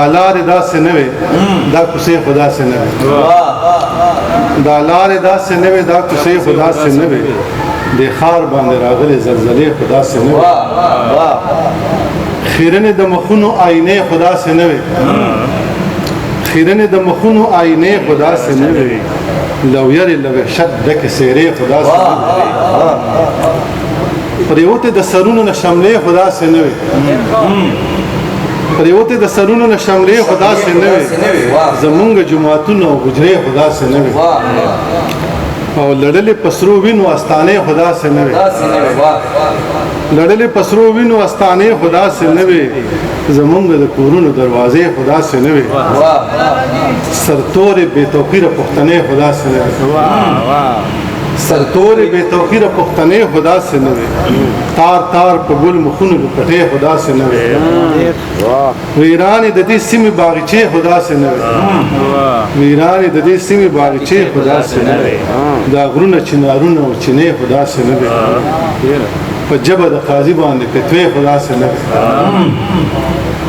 لارې داسې نه وې، دا کوڅې خو داسې نه وې. دا لارې داسې نه وې، دا کوڅې خو داسې نه وې. د ښار باندې راغلې زلزلې خو داسې نه وې. خیرنې د مخونو آینې خو داسې نه وې. خیرنې د مخونو آینې خو داسې نه وې. لو یرې له وحشت ډکې څېرې خو داسې نه وې. پرېوتې د سرونو نه شملې خو داسې نه وې. پرېوتې د سرونو نه شملې خو داسې نه وې. زمونږ جوماتونه او حجرې خو داسې نه وې. او لړلې په سرو وینو استانې خو داسې نه وې. لړلې په سرو وینو استانې خو داسې نه وې. زمونږ د کورونو دروازې خو داسې نه وې. سرتورې بې توپیره پښتنې خو داسې نه وې. سرتورې بې توپیره پښتنې خو داسې نه وې. تار تار په ګل مخونو دوپټې خو داسې نه وې. ویرانې د دې سیمې باغچې خو داسې نه وې. ویرانې د دې سیمې باغچې خو داسې نه وې. دا غرونه، چنارونه او چینې خو داسې نه وې. په ژبه د قاضي باندې فتوې خو داسې نه وې.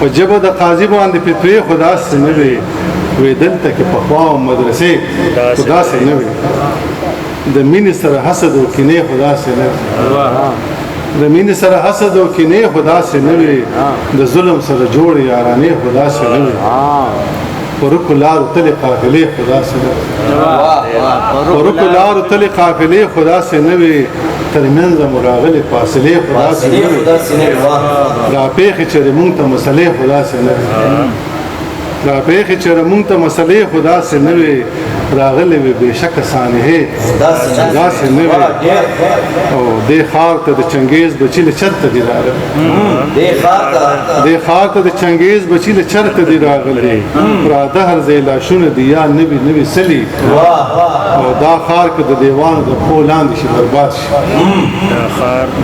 په ژبه د قاضي باندې فتوې خو داسې نه وې. وې دلته کې پخوا مدرسې خو داسې نه وې. د مینې سره حسد او کینې خو داسې نه وې. د مینې سره حسد او کینې خو داسې نه وې. د ظلم سره جوړې یارانې خو داسې نه وې. په ورکو لارو تلې قافلې خو داسې نه وې. په ورکو لارو تلې قافلې خو داسې نه وې. ترمنځ مو راغلې فاصلې خو داسې نه وې. راپېښې چېرې مونږ ته مسلې خو داسې نه وې. راپېښې چېرې مونږ ته مسلې خو داسې نه وې. راغلې وې بېشکه سانحې داسې نه وې. او دې ښار ته د چنګېز بچي له چرته دي راغلي. دې ښار ته د چنګېز بچي له چرته دي راغلي. پراته هر ځای لاشونه دي یا نوي نوي څلي. او دا ښار که د دیوانو د پښو لاندې شي برباد شي.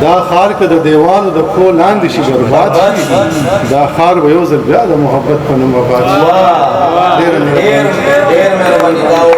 دا ښار که د دیوانو د پښو لاندې شي برباد شي. دا ښار به یو ځل بیا د محبت په نوم آباد شي. ډېره مهرباني. ډېر مهرباني.